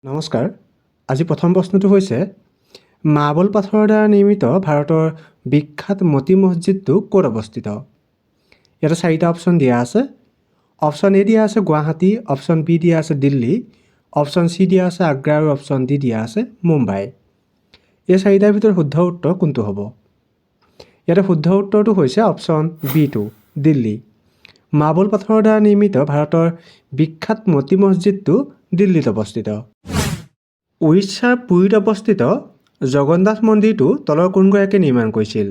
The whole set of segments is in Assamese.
নমস্কাৰ। আজি প্ৰথম প্ৰশ্নটো হৈছে, মাৰ্বল পাথৰৰ দ্বাৰা নিৰ্মিত ভাৰতৰ বিখ্যাত মতি মছজিদটো ক'ত অৱস্থিত? ইয়াতে চাৰিটা অপশ্যন দিয়া আছে। অপশ্যন এ দিয়া আছে গুৱাহাটী, অপশ্যন বি দিয়া আছে দিল্লী, অপশ্যন চি দিয়া আছে আগ্ৰা আৰু অপশ্যন ডি দিয়া আছে মুম্বাই। এই চাৰিটাৰ ভিতৰত শুদ্ধ উত্তৰ কোনটো হ'ব? ইয়াতে শুদ্ধ উত্তৰটো হৈছে অপশ্যন বিটো, দিল্লী। মাৰ্বল পাথৰৰ দ্বাৰা নিৰ্মিত ভাৰতৰ বিখ্যাত মতি মছজিদটো দিল্লীত অৱস্থিত। উৰিষ্যাৰ পুৰীত অৱস্থিত জগন্নাথ মন্দিৰটো তলৰ কোনগৰাকীয়ে নিৰ্মাণ কৰিছিল?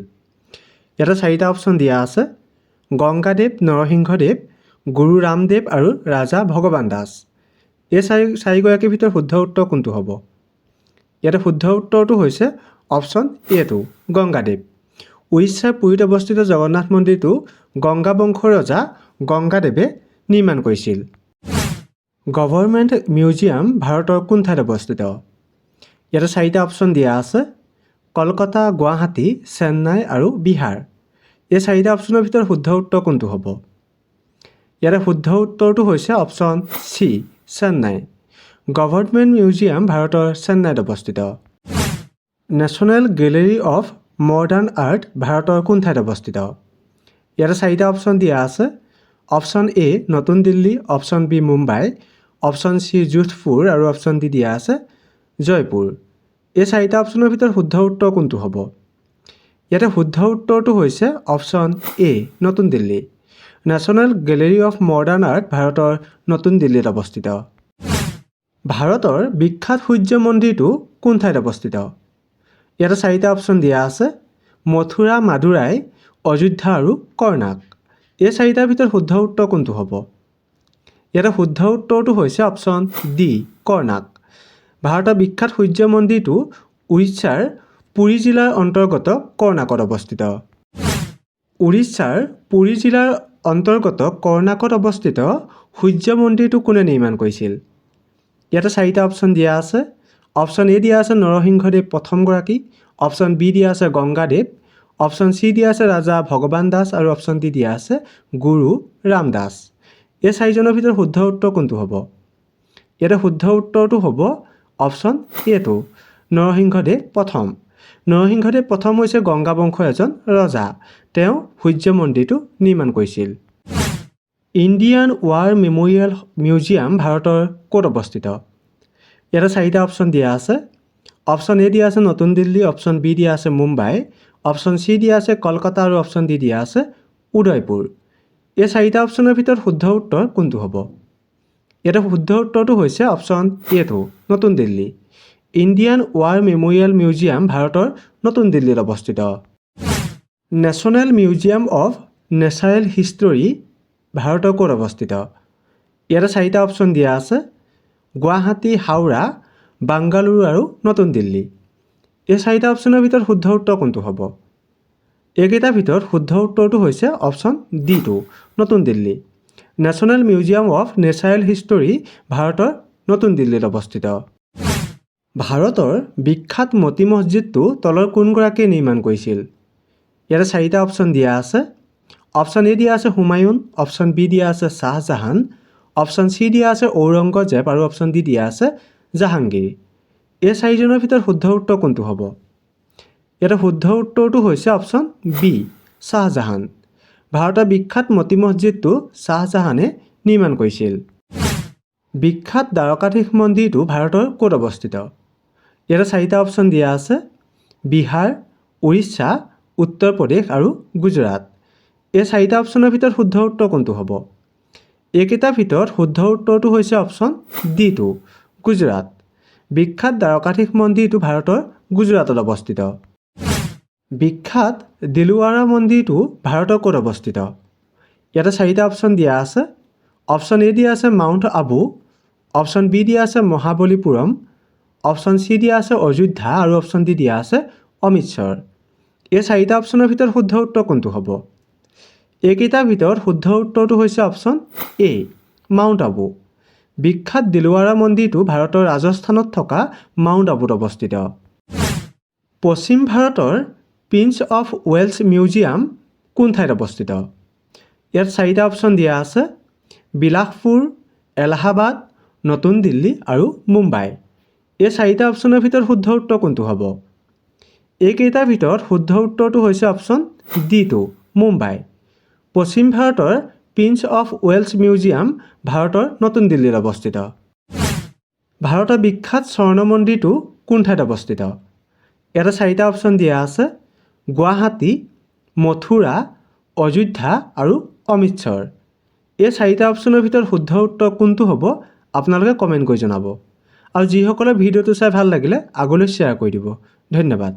ইয়াতে চাৰিটা অপশ্যন দিয়া আছে: গংগাদেৱ, নৰসিংহদেৱ, গুৰু ৰামদেৱ আৰু ৰাজা ভগৱান দাস। এই চাৰিগৰাকীৰ ভিতৰত শুদ্ধ উত্তৰ কোনটো হ'ব? ইয়াতে শুদ্ধ উত্তৰটো হৈছে অপশ্যন এটো, গংগাদেৱ। উৰিষ্যাৰ পুৰীত অৱস্থিত জগন্নাথ মন্দিৰটো গংগা বংশৰ ৰজা গংগাদেৱে নিৰ্মাণ কৰিছিল। গভৰ্ণমেণ্ট মিউজিয়াম ভাৰতৰ কোন ঠাইত অৱস্থিত? ইয়াতে চাৰিটা অপশ্যন দিয়া আছে: কলকাতা, গুৱাহাটী, চেন্নাই আৰু বিহাৰ। এই চাৰিটা অপশ্যনৰ ভিতৰত শুদ্ধ উত্তৰ কোনটো হ'ব? ইয়াতে শুদ্ধ উত্তৰটো হৈছে option C, Chennai. Government museum ভাৰতৰ চেন্নাইত অৱস্থিত। National gallery of modern art ভাৰতৰ কোন ঠাইত অৱস্থিত? ইয়াতে চাৰিটা অপশ্যন দিয়া আছে: অপশ্যন এ নতুন Delhi, option B Mumbai, option C Jodhpur আৰু অপশ্যন ডি দিয়া আছে জয়পুৰ। এই চাৰিটা অপশ্যনৰ ভিতৰত শুদ্ধ উত্তৰ কোনটো হ'ব? ইয়াতে শুদ্ধ উত্তৰটো হৈছে অপশ্যন এ, নতুন Delhi. National gallery of modern art ভাৰতৰ নতুন দিল্লীত অৱস্থিত। ভাৰতৰ বিখ্যাত সূৰ্য মন্দিৰটো কোন ঠাইত অৱস্থিত? ইয়াতে চাৰিটা অপশ্যন দিয়া আছে: মথুৰা, মাদুৰাই, অযোধ্যা আৰু কৰ্ণাক। এই চাৰিটাৰ ভিতৰত শুদ্ধ উত্তৰ কোনটো হ'ব? ইয়াতে শুদ্ধ উত্তৰটো হৈছে অপশ্যন ডি, কৰ্ণাক। ভাৰতৰ বিখ্যাত সূৰ্য মন্দিৰটো উৰিষ্যাৰ পুৰী জিলাৰ অন্তৰ্গত কৰ্ণাকত অৱস্থিত। উৰিষ্যাৰ পুৰী জিলাৰ অন্তৰ্গত কৰ্ণাকত অৱস্থিত সূৰ্য মন্দিৰটো কোনে নিৰ্মাণ কৰিছিল? ইয়াতে চাৰিটা অপশ্যন দিয়া আছে। অপশ্যন এ দিয়া আছে নৰসিংহদেৱ প্ৰথমগৰাকী, অপশ্যন বি দিয়া আছে গংগাদেৱ, অপশ্যন চি দিয়া আছে ৰাজা ভগৱান দাস আৰু অপশ্যন ডি দিয়া আছে গুৰু ৰামদাস। এই চাৰিজনৰ ভিতৰত শুদ্ধ উত্তৰ কোনটো হ'ব? ইয়াতে শুদ্ধ উত্তৰটো হ'ব অপশ্যন এটো, নৰসিংহদেৱ প্ৰথম। নৰসিংহদেৱ প্ৰথম হৈছে গংগা বংশৰ এজন ৰজা। তেওঁ সূৰ্য মন্দিৰটো নিৰ্মাণ কৰিছিল। ইণ্ডিয়ান ৱাৰ মেম'ৰিয়েল মিউজিয়াম ভাৰতৰ ক'ত অৱস্থিত? ইয়াতে চাৰিটা অপশ্যন দিয়া আছে। অপশ্যন এ দিয়া আছে নতুন দিল্লী, অপশ্যন বি দিয়া আছে মুম্বাই, অপশ্যন চি দিয়া আছে কলকাতা আৰু অপশ্যন ডি দিয়া আছে উদয়পুৰ। এই চাৰিটা অপশ্যনৰ ভিতৰত শুদ্ধ উত্তৰ কোনটো হ'ব? ইয়াতে শুদ্ধ উত্তৰটো হৈছে অপশ্যন এটো, নতুন Delhi. Indian war memorial museum ভাৰতৰ নতুন দিল্লীত অৱস্থিত। National museum of natural history ভাৰতৰ ক'ত অৱস্থিত? ইয়াতে চাৰিটা অপশ্যন দিয়া আছে: গুৱাহাটী, হাওৰা, বাংগালুৰু আৰু নতুন দিল্লী। এই চাৰিটা অপশ্যনৰ ভিতৰত শুদ্ধ উত্তৰ কোনটো হ'ব? এইকেইটাৰ ভিতৰত শুদ্ধ উত্তৰটো হৈছে অপশ্যন ডিটো, নতুন Delhi. National museum of natural history ভাৰতৰ নতুন দিল্লীত অৱস্থিত। ভাৰতৰ বিখ্যাত মতি মছজিদটো তলৰ কোনগৰাকীয়ে নিৰ্মাণ কৰিছিল? ইয়াতে চাৰিটা অপশ্যন দিয়া আছে। অপশ্যন এ দিয়া আছে হুমায়ুন, অপশ্যন বি দিয়া আছে শ্বাহজাহান, অপশ্যন চি দিয়া আছে ঔৰংগজেব আৰু অপশ্যন ডি দিয়া আছে জাহাংগীৰ। এই চাৰিজনৰ ভিতৰত শুদ্ধ উত্তৰ কোনটো হ'ব? ইয়াতে শুদ্ধ উত্তৰটো হৈছে অপশ্যন বি, শ্বাহজাহান। ভাৰতৰ বিখ্যাত মতি মছজিদটো শ্বাহজাহানে নিৰ্মাণ কৰিছিল। বিখ্যাত দ্বাৰকাধীশ মন্দিৰটো ভাৰতৰ ক'ত অৱস্থিত? ইয়াতে চাৰিটা অপশ্যন দিয়া আছে: বিহাৰ, উৰিষ্যা, উত্তৰ প্ৰদেশ আৰু গুজৰাট। এই চাৰিটা অপশ্যনৰ ভিতৰত শুদ্ধ উত্তৰ কোনটো হ'ব? এইকেইটাৰ ভিতৰত শুদ্ধ উত্তৰটো হৈছে অপশ্যন ডিটো, গুজৰাট। বিখ্যাত দ্বাৰকাধীশ মন্দিৰটো ভাৰতৰ গুজৰাটত অৱস্থিত। বিখ্যাত দিলৱাৰা মন্দিৰটো ভাৰতৰ ক'ত অৱস্থিত? ইয়াতে চাৰিটা অপশ্যন দিয়া আছে। অপশ্যন এ দিয়া আছে মাউণ্ট আবু, অপশ্যন বি দিয়া আছে মহাবলীপুৰম, অপশ্যন চি দিয়া আছে অযোধ্যা আৰু অপশ্যন ডি দিয়া আছে অমৃতসৰ। এই চাৰিটা অপশ্যনৰ ভিতৰত শুদ্ধ উত্তৰ কোনটো হ'ব? এইকেইটাৰ ভিতৰত শুদ্ধ উত্তৰটো হৈছে অপশ্যন এ, মাউণ্ট আবু। বিখ্যাত দিলৱাৰা মন্দিৰটো ভাৰতৰ ৰাজস্থানত থকা মাউণ্ট আবুত অৱস্থিত। পশ্চিম ভাৰতৰ প্ৰিন্স অফ ৱেলছ মিউজিয়াম কোন ঠাইত অৱস্থিত? ইয়াত চাৰিটা অপশ্যন দিয়া আছে: বিলাসপুৰ, এলাহাবাদ, নতুন দিল্লী আৰু মুম্বাই। এই চাৰিটা অপশ্যনৰ ভিতৰত শুদ্ধ উত্তৰ কোনটো হ'ব? এইকেইটাৰ ভিতৰত শুদ্ধ উত্তৰটো হৈছে অপশ্যন ডিটো, মুম্বাই। পশ্চিম ভাৰতৰ প্ৰিন্স অফ ৱেলছ মিউজিয়াম ভাৰতৰ নতুন দিল্লীত অৱস্থিত। ভাৰতৰ বিখ্যাত স্বৰ্ণ মন্দিৰটো কোন ঠাইত অৱস্থিত? ইয়াতে চাৰিটা অপশ্যন দিয়া আছে, গুৱাহাটী, মথুৰা, অযোধ্যা আৰু অমৃতসৰ। এই চাৰিটা অপশ্যনৰ ভিতৰত শুদ্ধ উত্তৰ কোনটো হ'ব, আপোনালোকে কমেণ্ট কৰি জনাব আৰু যিসকলে ভিডিঅ'টো চাই ভাল লাগিলে আগলৈ শ্বেয়াৰ কৰি দিব। ধন্যবাদ।